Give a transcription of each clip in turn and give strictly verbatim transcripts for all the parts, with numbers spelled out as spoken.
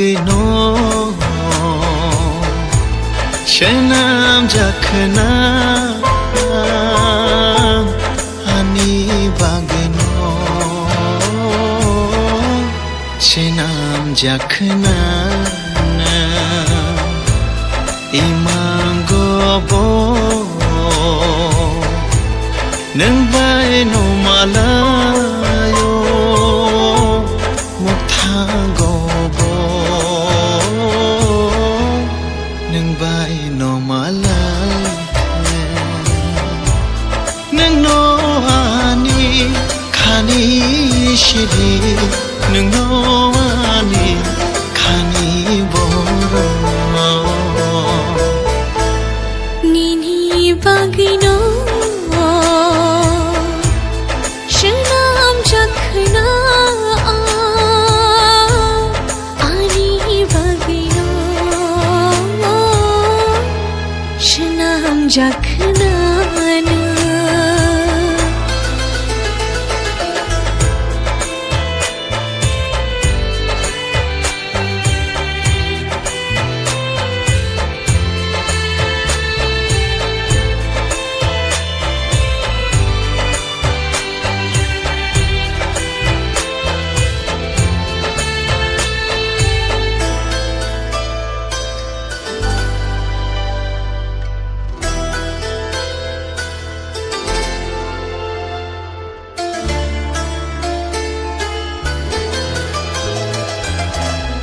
No swnamjak khna, ani bagwi no swnamjak khna. Imango bo nwng bai no malaio, mukthango bo nwng bai no malai. Nwng no ani khani sidi, nwng no ani khani borok. Nini bagwi no swnamjak khna, ani bagwi no swnamjak khna.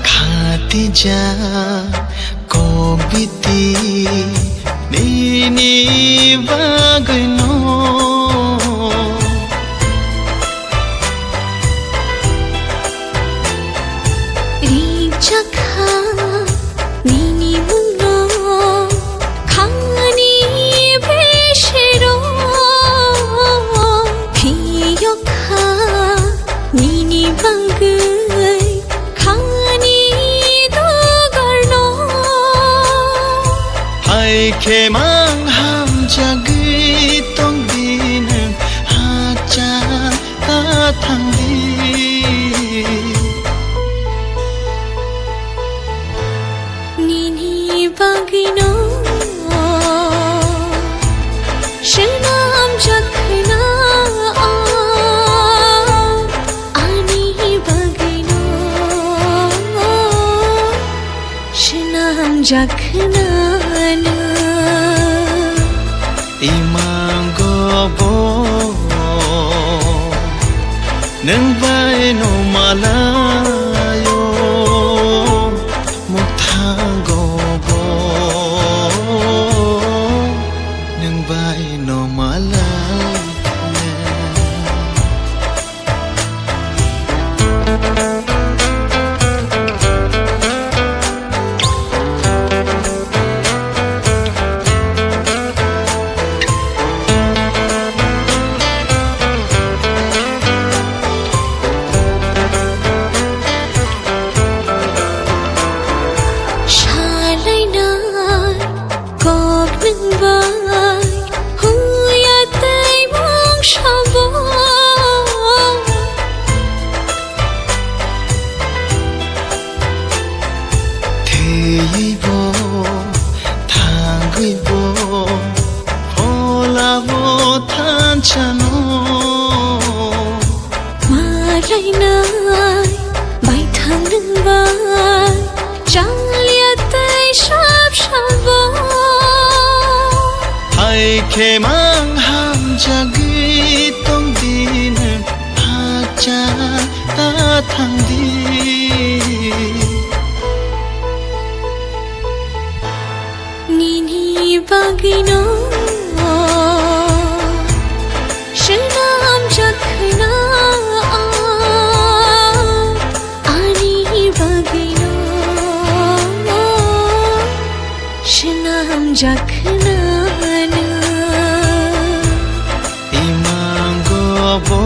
Khatija kok biti nini bagwi no. Ringchakha nini mungno khani besero, phiyokha nini bagwi khani dogorno. Hai khe mang hamjagwi tong di nwng, hacha ta thang di. Nini bagwi no swnamjak khna, ani bagwi no swnamjak khna. Imango bo nwng bai no malaio, mukthango bo nwng bai no malai. Salainai kok nwng bai huya tei mung sabo. Thwiwi bo, thangwi bo, phola bo thansa no. Malainai baithang nwng bai chaliya tei sap sabo. Hai khe mang hamjagwi tong di nwng, hacha ta thang di. Nini bagwi no swnamjak khna, ani bagwi no swnamjak khna. Imango bo